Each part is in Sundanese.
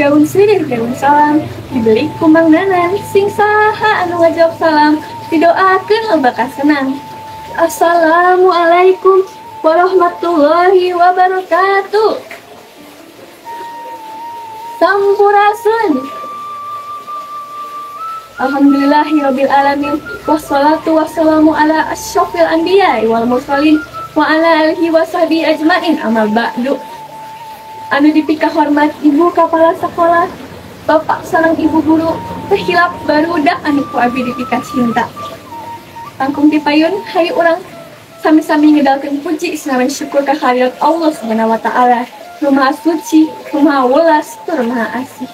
Daun sirih, daun salam, dibeli ku Mang Nanan. Sing saha anu ngajawab salam, didoakeun loba kasenang. Assalamualaikum warahmatullahi wabarakatuh. Sampurasun. Alhamdulillahirabbil alamin, wassalatu wassalamu ala asyrafil anbiya wal mursalin wa ala alihi wasahbihi ajmain, amma ba'du. Anu dipika hormat ibu kepala sekolah, bapak sareng ibu guru, terhilap barudak anu ku abi dipika cinta. Langkung ti payun, hayu urang sami-sami ngedalkeun puji sareng syukur ka hadirat Allah Subhanahu wa taala. Nu Maha Suci, nu Maha Welas, tur Maha Asih.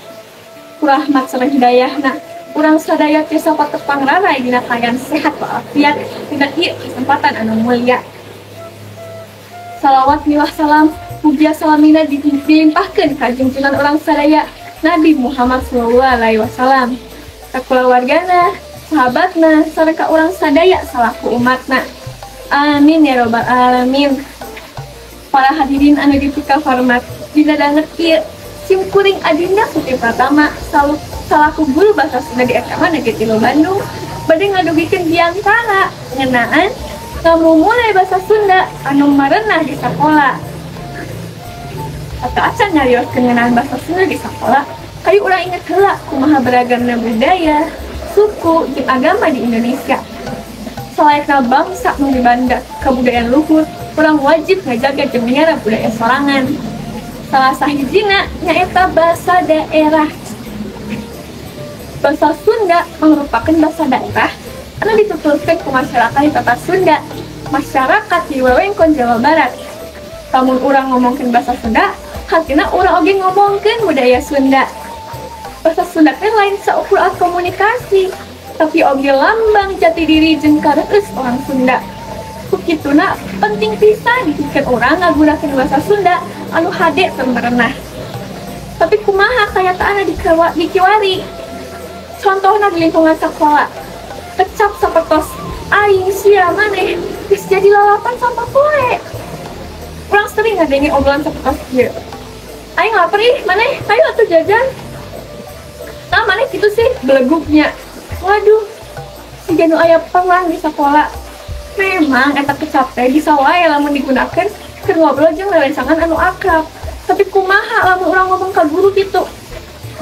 Ku rahmat sareng hidayahna, urang sadaya tiasa patepang raray dina kaayaan sehat walafiat dina ieu kesempatan anu mulia. Salawat miwah salam mugia salamina dilimpahkeun ka junjungan urang sadaya Nabi Muhammad sallallahu alaihi wasallam, ka kulawargana, sahabatna, sareng ka urang sadaya salaku umatna. Amin ya robbal alamin. Para hadirin anu dipika hormat, dina danget ieu sim kuring Adinda Putri Pratama salaku guru bahasa Sunda di SMA Negeri 3 Bandung bade ngadugikeun biantara ngeunaan ngamumule bahasa Sunda anu marenah di sakola. Atau acan nyarioskeun ngeunaan bahasa Sunda di sakola, hayu urang inget heula kumaha beragamna budaya, suku, jeung agama di Indonesia. Salayakna bangsa nu mibanda kabudayaan luhur, urang wajib ngajaga jeung miara budaya sorangan. Salah sahijina nyaeta bahasa daerah. Bahasa Sunda merupakan bahasa daerah anu dituturkeun ku masyarakat di Tatar Sunda, masyarakat di wewengkon Jawa Barat. Lamun urang ngomongkeun bahasa Sunda, hartina urang oge ngomongkeun budaya Sunda. Bahasa Sunda teh lain saukur alat komunikasi, tapi oge lambang jati diri jeung kareueus orang Sunda. Ku kituna penting pisan pikeun urang ngagunakeun bahasa Sunda anu hade tur merenah. Tapi kumaha kayataanna di kiwari? Contohna di lingkungan sakola, kecap sapertos aing sia maneh geus jadi lalapan sampah poe. Urang sering ngadenge obrolan sapertos ieu. Aing lapar ih, maneh hayu atuh jajan. Nah, maneh kitu sih beleguknya. Waduh, siga nu aya perang di sakola. Memang eta kecap teh bisa wae lamun digunakeun keur ngobrol jeung rerencangan anu akrab. Tapi kumaha lamun urang ngomong ka guru kitu?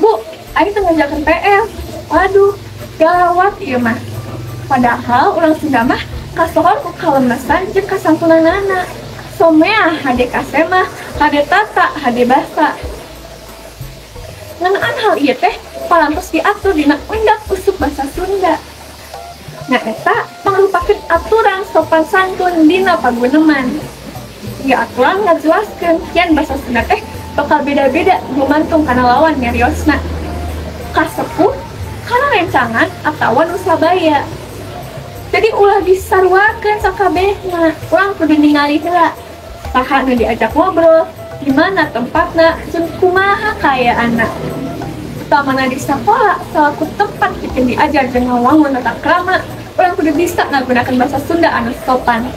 Bu, aing teu ngerjakeun PR. Waduh, gawat ieu mah. Padahal urang Sunda mah kasohor ku kalemesan jeung kasantunanana. Someah hade kasemah, hade tata, hade basa. Ngeunaan hal ieu teh parantos diatur dina undak usuk bahasa Sunda. Nah, eta mangrupakeun aturan sopan santun dina paguneman. Ieu aturan ngajelaskeun yen bahasa Sunda teh bakal beda-beda gumantung kana lawan nyariosna, ka sepuh, kana rencangan atawa nu sabaya. Jadi ulah disaruakeun sakabehna, urang kudu ningali heula saha nu diajak ngobrol, di mana tempatna, jeung kumaha kaayaanna. Utamana di sakola salaku tempat pikeun diajar jeung ngawangun tata krama, urang kudu bisa ngagunakeun bahasa Sunda anu sopan.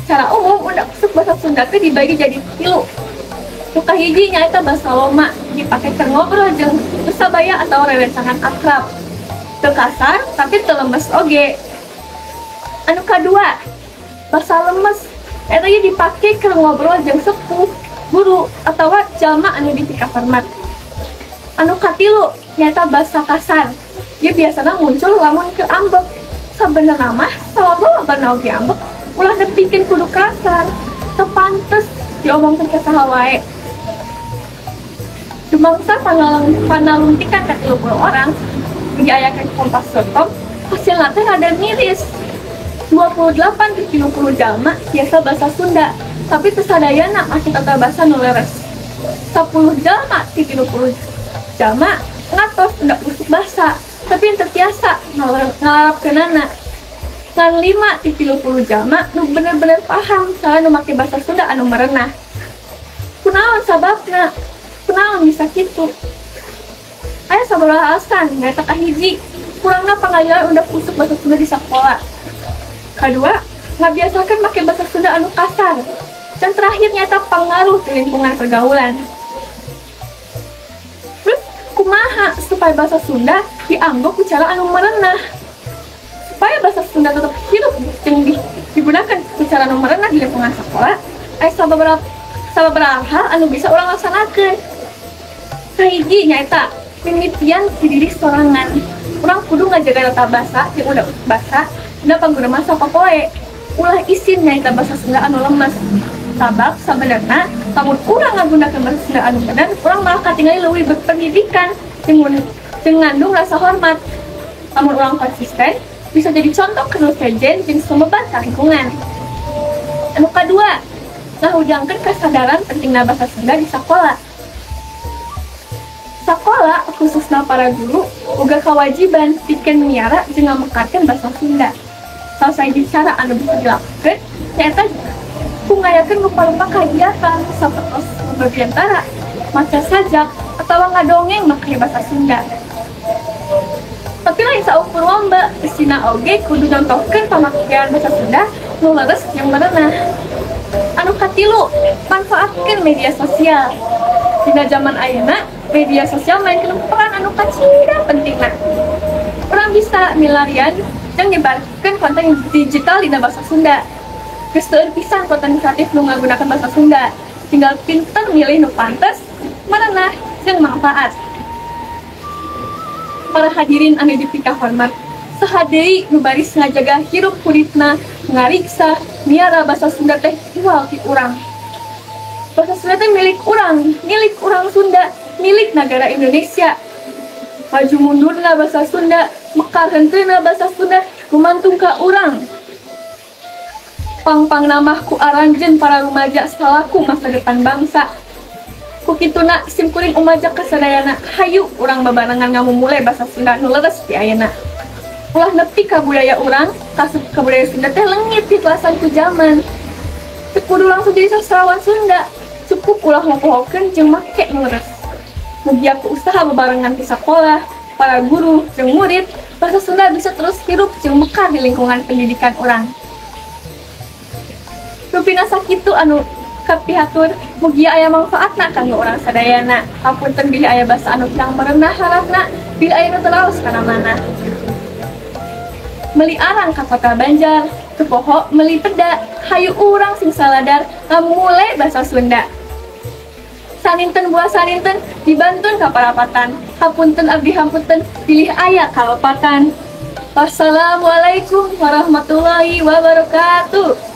Secara umum, undak usuk bahasa Sunda teh dibagi jadi tilu. Nu kahiji nyaeta bahasa loma, dipake keur ngobrol jeung nu sabaya atawa rerencangan akrab. Teu kasar, tapi teu lemes oge. Anu kadua, bahasa lemes, eta ge dipake keur ngobrol jeung sepuh, guru, atawa jalma anu dipikahormat. Anu katilu nyaeta bahasa kasar. Ieu biasana muncul lamun keur ambek. Sabenerna mah salaba-labana oge ambek, ulah nepikeun kudu kasar. Teu pantes diomongkeun ka saha wae. Dumangsa panalungtikan ka 30 orang diayakeun Kompas.com, hasilna teh rada miris. 28 ti 30 jalma biasa bahasa Sunda, tapi teu sadayana make tata basa nu leres. 10 jalma ti 30 jalma ngatos undak usuk basa, tapi teu tiasa ngalarapkeunana. Ngan 5 ti 30 jalma nu bener-bener paham cara nu make bahasa Sunda anu merenah. Kunaon sababna? Kunaon bisa kitu? Aya sabaraha alasan, nyaeta kahiji, kurangna pangajaran undak usuk bahasa Sunda di sakola. Kadua, ngabiasakeun make bahasa Sunda anu kasar. Dan terakhir nyaeta pangaruh di lingkungan pergaulan. Kumaha supaya bahasa Sunda dianggo ku cara anu merenah? Supaya bahasa Sunda tetap hidup jeung digunakan ku cara anu merenah di lingkungan sekolah, aya sababaraha hal anu bisa urang laksanakeun. Kahiji nyaeta mimitian ti diri sorangan. Urang kudu ngajaga tata basa jeung udah basa dina panggunaan sapopoe. Ulah isin nyaeta bahasa Sunda anu lemes. Sabab sabenerna lamun urang ngagunakeun bahasa Sunda anu bener, urang malah katingali leuwih berpendidikan jeung ngandung rasa hormat. Lamun urang konsisten, bisa jadi contoh ke nu sejen jeung sumebar ka lingkungan. Anu kadua, ngahujangkeun kasadaran pentingna bahasa Sunda di sakola. Sakola khususna para guru boga kewajiban pikeun miara jeung ngamekarkeun bahasa Sunda. Salah sahiji cara anu bisa dilakukeun nyaeta ku ngayakeun rupa-rupa kagiatan sapertos lomba biantara, maca sajak, atawa ngadongeng make bahasa Sunda. Tapi lain saukur lomba, eusina oge kudu nyontohkeun pamakaian bahasa Sunda nu leres jeung merenah. Anu katilu, manfaatkeun media sosial. Dina zaman ayeuna, media sosial mainkeun peran anu kacida pentingna. Urang bisa milarian jeung nyebarkeun konten digital dina bahasa Sunda. Geus seueur pisan konten kreatif nu ngagunakeun bahasa Sunda. Tinggal pinter milih nu pantes, merenah, jeung manfaat. Para hadirin anu dipikahormat, saha deui nu baris ngajaga hirup huripna, ngariksa, miara bahasa Sunda teh iwal ti urang. Bahasa Sunda teh milik urang Sunda, milik negara Indonesia. Maju mundurna bahasa Sunda, mekar henteuna bahasa Sunda, gumantung ka urang. Pang-pangna mah ku aranjeun para rumaja salaku masa depan bangsa. Ku kituna simkuring umaja kasadayana, hayu urang babarengan ngamumule bahasa Sunda nu leres di ayeuna. Ulah nepi ka budaya urang, kasup ka budaya Sunda teh leungit ditelasan ku zaman. Teu kudu langsung jadi sastrawan Sunda, cukup ulah ngopohokeun jeung make nu leres. Mugia ku usaha bebarengan ti sakolah, para guru jeung murid, bahasa Sunda bisa terus hirup jeung mekar di lingkungan pendidikan urang. Rupina sakitu anu kapihatur, mugia aya manfaatna kanggo urang sadayana. Hapunten bilih aya basa anu kirang merenah harapna, bilih aya nu teu raos kana mana. Meuli arang ka kota Banjar, teu poho meuli peda, hayu urang sing saladar ngamumule basa Sunda. Saninten buah saninten dibantun ka parapatan, hapunten abdi hapunten bilih aya kalepatan. Wassalamualaikum warahmatullahi wabarakatuh.